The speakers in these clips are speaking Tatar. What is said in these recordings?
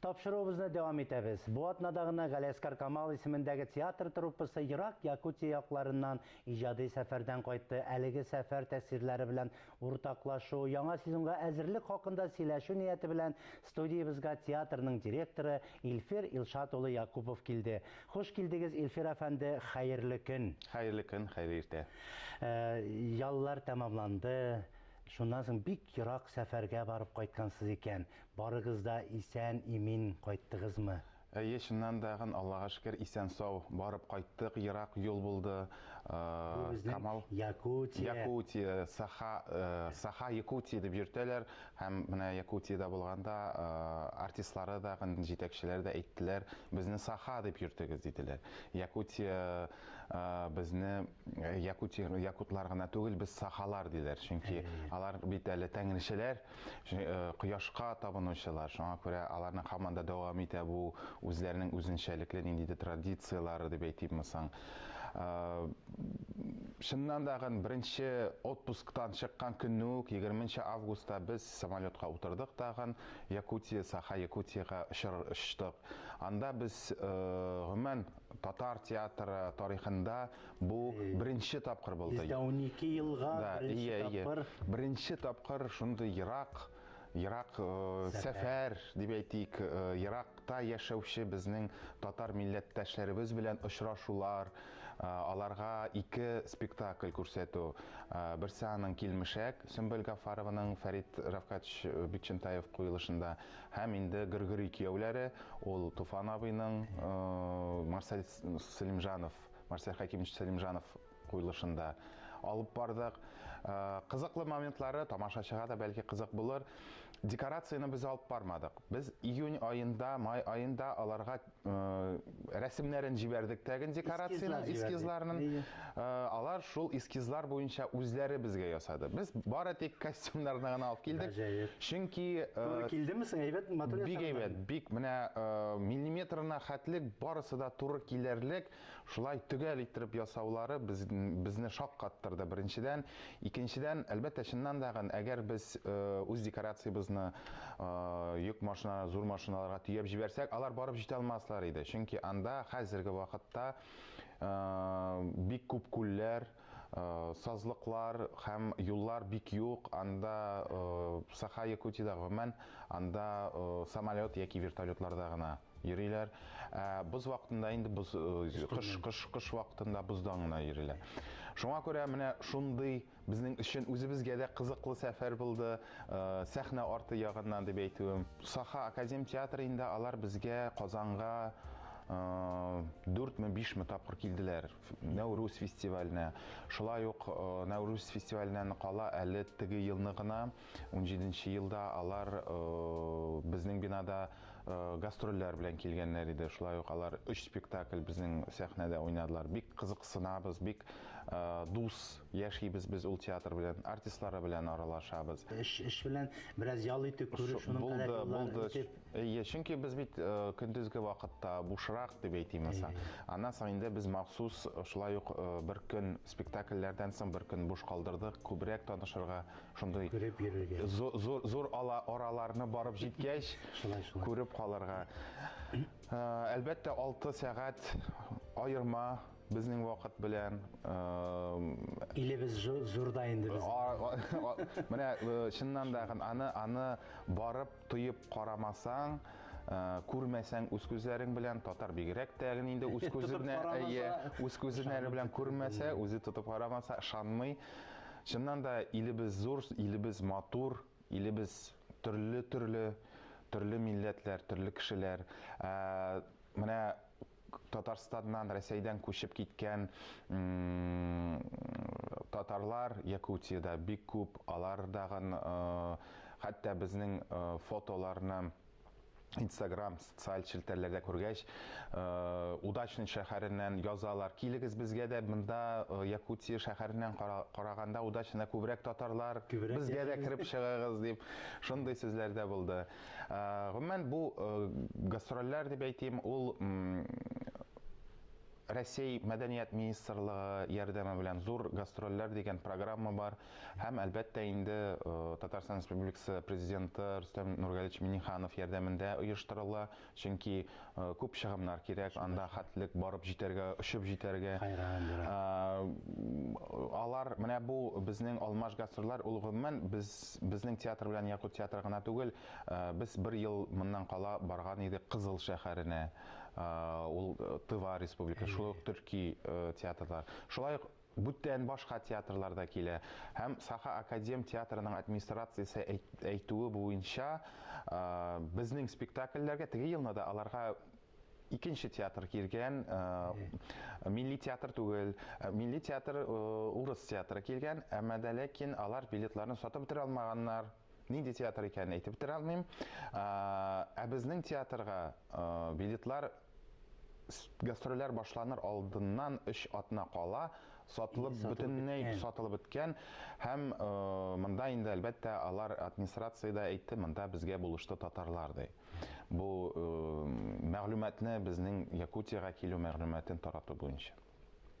Тапшыруыбызны дәвам итәбез. Бу атнада гына Галиәскар Камал исемендәге театр труппасы ерак Якутия якларыннан иҗади сәфәрдән кайтты. Әлеге сәфәр тәэсирләре белән уртаклашу, яңа сезонга әзерлек хакында сөйләшү нияте белән студиябезгә театрның директоры Илфир Илшат улы Якупов килде. Хуш килдегез, Илфир әфәнде, хәерле көн! Хәерле көн, хәерле иртә. Яллар тәмамланды. Шуннан соң бик ерак сәфәргә барып кайткансыз икән. Барыгыз да исән-имин кайттыгызмы? Әйе, чыннан да, Аллага шөкер, исән-сау барып кайттык. Ерак юл булды. Бу безнең Камал Якутия. Якутия, Саха, Саха Якутия дип йөртәләр. Һәм менә Якутиядә булганда артистлары да, җитәкчеләр дә әйттеләр, безне Саха дип йөртегез, диделәр. Якутия безне Якутия, якутлар гына түгел, без сахалар диләр. Чөнки алар бит әле тәңречеләр, кояшка табынучылар. Шуңа күрә аларның һаман да дәвам итә бу үзләренең үзенчәлекле ниндидер традицияләре дип әйтимме соң. Чыннан да беренче отпусктан чыккан көнне үк, 20 августта без самолетка утырдык тагын, Якутия, Саха Якутиягә очтык. Анда без гомумән татар театры тарихында бу беренче тапкыр булды. Бездә 12 елга беренче тапкыр. Беренче тапкыр шундый ерак, ерак сәфәр дип әйтик, еракта яшәүче безнең татар милләттәшләребез белән очрашулар, аларга ике спектакль күрсәтү. Берсе аның Килмешәк, Сөмбел Гафарованың Фәрит Рафкатович Бикчәнтаев куелышында, һәм инде Гөргөри кияүләре, ул Туфан абыйның Марсель Сәлимҗанов, Марсель Хәкимович Сәлимҗанов куелышында алып бардык. Кызыклы моментлары тамашачыга да бәлки кызык булыр. Декорацияне без алып бармадык. Без июнь аенда, май аенда аларга рәсемнәрен җибәрдек тәген декорациянең эскизларының. Алар шул эскизлар буенча үзләре безгә ясады. Без бары тик костюмнарны гына алып килдек. Чөнки туры килдеме соң? Әйбәт, матур Бик әйбәт, бик менә миллиметрына хәтлек барысы да туры килерлек, шулай төгәл иттереп ясаулары без, безне шаккаттырды беренчедән. Икенчедән, әлбәттә, чыннан да әгәр без үз декорациябезне йөк машина, зур машиналарга төяп җибәрсәк, алар барып җитә алмаслар иде. Чөнки анда хәзерге вакытта бик күп күлләр, сазлыклар һәм юллар бик юк. Анда Саха Якутиядә гомумән анда самолет яки вертолетларда гына йөриләр. Ә боз вакытында инде боз кыш кыш кыш вакытында боздан гына йөриләр. Шуңа күрә менә шундый безнең өчен үзебезгә дә кызыклы сәфәр булды, сәхнә арты ягыннан дип әйтүем. Саха академ театры инде алар безгә Казанга дүртме, бишме тапкыр килделәр. Нәүрүз фестиваленә. Шулай ук Нәүрүз фестиваленнән кала әле теге елны гына, 17 елда алар безнең бинада гастрольләр белән килгәннәр иде. Шулай ук алар өч спектакль безнең сәхнәдә уйнадылар. Бик кызыксынабыз, бик дус яшибез без ул театр белән, артистлары белән аралашабыз. Эш, эш белән бераз ял итү, күрү, шуның кадәр юллар үтеп. Әйе, чөнки без бит көндезге вакытта бушрак дип әйтим соң. Аннан соң инде без махсус шулай ук бер көн спектакльләрдән соң бер көн буш калдырдык, күбрәк танышырга, шундый күреп йөрергә. Зур зур ала араларны барып җиткәч, шулай шулай. Күреп калырга. Әлбәттә, 6 сәгать аерма безнең вакыт белән. Илебез зур да инде безнең. Менә чыннан да аны аны барып тоеп карамасаң, күрмәсәң үз күзләрең белән, татар бигрәк тә инде үз күзенә, әйе, үз күзенә белән күрмәсә, үзе тотып карамаса, ышанмый. Чыннан да илебез зур, илебез матур, илебез төрле-төрле, төрле милләтләр, төрле кешеләр. Ә, менә Татарстаннан, Рәсәйдән күчеп киткән татарлар Якутиядә бик күп, алар дагын хәтта безнең фотоларны Инстаграм, социаль челтәрләрдә күргәч, Удачный шәһәреннән язалар, килегез безгә дә монда Якутия шәһәреннән караганда Удачныйда күбрәк татарлар, безгә дә кереп чыгыгыз дип, шундый сүзләр дә булды. Гомумән, бу гастрольләр дип әйтим, ул Рәсәй мәдәният министрлыгы ярдәме белән зур гастрольләр дигән программа бар. Һәм, әлбәттә инде, Татарстан Республикасы Президенты Рөстәм Нургалиевич Миңнеханов ярдәмендә оештырыла. Чөнки күп чыгымнар кирәк, анда хәтлек барып җитәргә, очып җитәргә. Хайран, ерак. Алар, менә бу безнең алмаш гастрольләр, ул гомумән без, безнең театр белән Якут театры гына түгел, без бер ел моннан кала барган идек Кызыл шәһәренә. Ул Тыва республика, шулай ук төрки театрлар. Шулай ук бүтән башка театрлар да килә. Һәм Саха академ театрының администрациясе әйтүе буенча, безнең спектакльләргә теге елны да аларга икенче театр килгән, милли театр түгел, милли театр, урыс театры килгән, әмма дә ләкин алар билетларны сатып бетерә алмаганнар. Нинди театр икәнен әйтеп бетерә алмыйм. Ә безнең театрга билетлар гастрольләр башланыр алдыннан 3 атна кала сатылып, бөтенләй сатылып беткән. Һәм монда инде, әлбәттә, алар администрациядә әйтте, монда безгә булышты татарлар, ди. Бу мәгълүматны безнең Якутиягә килү мәгълүматын тарату буенча.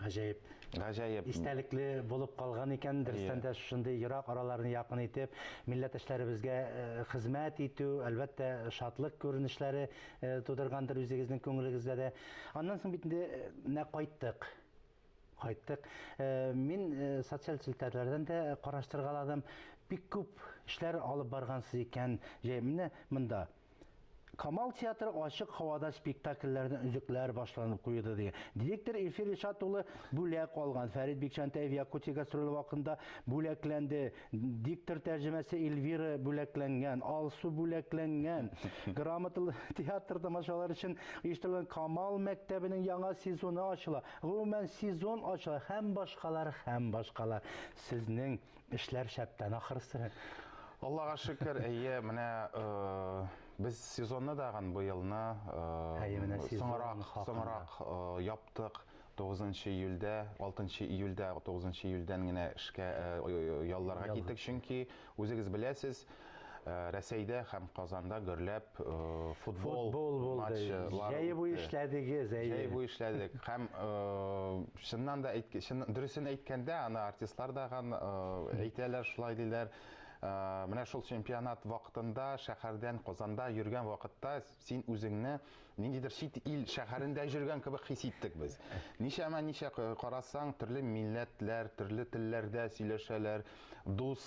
Гаҗәеп. Гаҗәеп. Истәлекле булып калган икән, дөрестән дә шушындый ерак араларны якын итеп, милләттәшләребезгә хезмәт итү, әлбәттә, шатлык күренешләре тудыргандыр үзегезнең күңелегездә дә. Аннан соң бит инде менә кайттык. Кайттык. Мин социаль челтәрләрдән дә караштыргаладым. Бик күп эшләр алып баргансыз икән. Җәй менә монда Камал театры ачык һавада спектакльләрдән өзекләр башланып куйды дигән. Директор Илфир Илшат улы бүләк алган. Фәрит Бикчәнтәев Якутия гастроле вакытында бүләкләнде. Диктор тәрҗемәсе Эльвира бүләкләнгән, Алсу бүләкләнгән. Грамоталы театр тамашалар өчен оештырылган Камал мәктәбенең яңа сезоны ачыла. Гомумән, сезон ачыла һәм башкалар, һәм башкалар. Сезнең эшләр шәптән ахрысы. Аллага шөкер, әйе, менә без сезонны дагын быелны соңрак, соңрак яптык. 9 июльдә, 6 июльдә, 9 июльдән генә эшкә ялларга киттек, чөнки үзегез беләсез, Рәсәйдә һәм Казанда гөрләп футбол матчлары. Җәй буе эшләдегез, әйе. Җәй буе эшләдек. Һәм чыннан да дөресен әйткәндә, аны артистлар да әйтәләр, шулай диләр. Менә шул чемпионат вакытында шәһәрдән Казанда йөргән вакытта син үзеңне ниндидер чит ил шәһәрендә йөргән кебек хис иттек без. Ничәмә ничә карасаң, төрле милләтләр, төрле телләрдә сөйләшәләр, дус,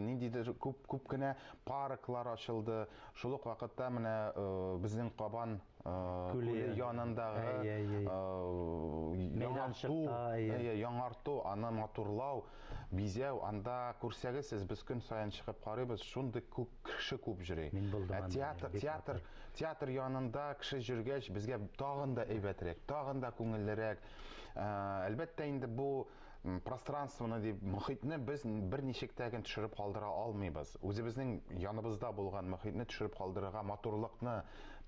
ниндидер күп күп кенә парклар ачылды. Шул ук вакытта менә безнең Кабан күле янындагы яңарту, яңарту, аны матурлау, бизәү, анда күрсәгез сез, без көн саен чыгып карыйбыз, шундый күп кеше күп йөри. Мин булдым анда. Театр, театр, театр янында кеше йөргәч, безгә тагын да әйбәтрәк, тагын да күңеллерәк. Әлбәттә инде бу пространствоны дип, мохитне без берничек тә генә төшереп калдыра алмыйбыз. Үзебезнең яныбызда булган мохитне төшереп калдырырга, матурлыкны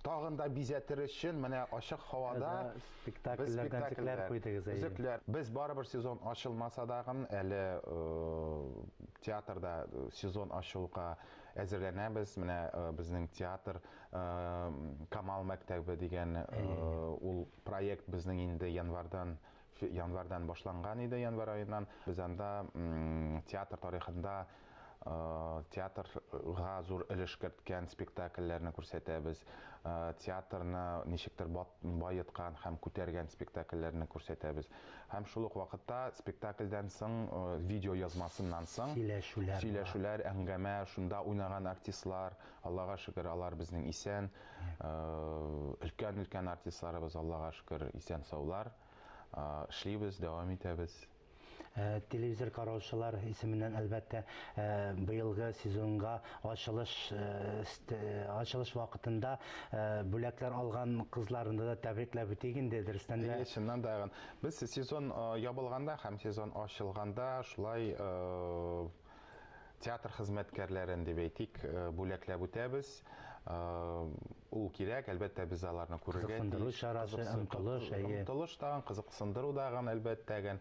тагын да бизәтер өчен менә ачык һавада спектакльләрдән өзекләр куйдыгыз. Өзекләр. Без барыбер сезон ачылмаса дагын әле театрда сезон ачылуга әзерләнәбез. Менә безнең театр Камал мәктәбе дигән ул проект безнең инде январьдан январьдан башланган иде, январь аеннан. Без анда театр тарихында театрга зур өлеш керткән спектакльләрне күрсәтәбез. Театрны ничектер баеткан һәм күтәргән спектакльләрне күрсәтәбез. Һәм шул ук вакытта спектакльдән соң, видео язмасыннан соң сөйләшүләр, сөйләшүләр, әңгәмә, шунда уйнаган артистлар, Аллага шөкер, алар безнең исән. Өлкән-өлкән артистларыбыз, Аллага шөкер, исән-саулар. Эшлибез, дәвам итәбез. Телевизор караучылар исеменнән, әлбәттә, быелгы сезонга ачылыш ачылыш вакытында бүләкләр алган кызларны да тәбрикләп үтик инде, дөрестән дә. Әйе, чыннан да. Без сезон ябылганда һәм сезон ачылганда шулай театр хезмәткәрләрен дип әйтик, бүләкләп үтәбез. Ул кирәк, әлбәттә, без аларны күрергә Кызыксындыру чарасы, омтылыш, әйе. Омтылыш тагын, кызыксындыру тагын, әлбәттә.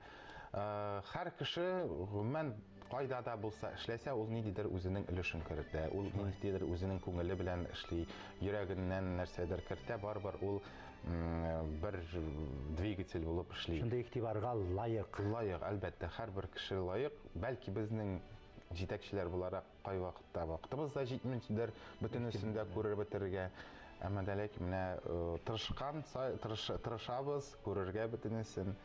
Һәр кеше, гомумән, Кайда да булса эшләсә, ул ниндидер үзенең өлешен кертә, ул ниндидер үзенең күңеле белән эшли, йөрәгеннән нәрсәдер кертә, барыбер ул бер двигатель булып эшли. Шундый игътибарга лаек. Лаек, әлбәттә, һәрбер кеше лаек. Бәлки безнең җитәкчеләр буларак кайвакытта вакытыбыз да җитмидер бөтенесен дә күреп бетерергә. Әмма дә ләкин менә тырышкан тырышабыз күрергә бөтенесен.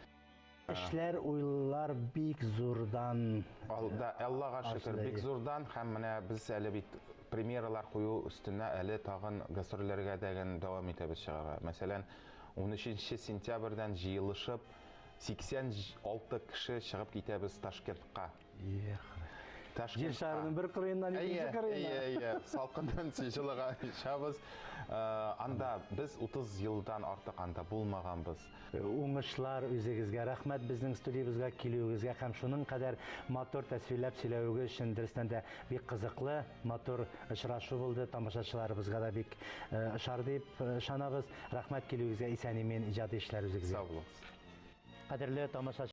Эшләр, уйлар бик зурдан. Алда, Аллага шөкер, бик зурдан һәм менә без әле бит премьералар кую өстенә әле тагын гастрольләргә дәген дәвам итәбез чыгарга. Мәсәлән, 13 сентябрьдән җыелышып 86 кеше чыгып китәбез Ташкентка. Эх. Җир шарының бер кырыеннан икенче кырыена. Әйе, әйе, салкыннан җылыга очабыз. Анда без 30 елдан артык анда булмаганбыз. Уңышлар үзегезгә. Рәхмәт безнең студиябезгә килүегезгә һәм шуның кадәр матур тәсвирләп сөйләвегез өчен. Дөрестән дә бик кызыклы, матур очрашу булды. Тамашачыларыбызга да бик ошар дип ышанабыз. Рәхмәт килүегезгә, исән-имин иҗади эшләр үзегезгә. Сау булыгыз. Кадерле тамашачылар.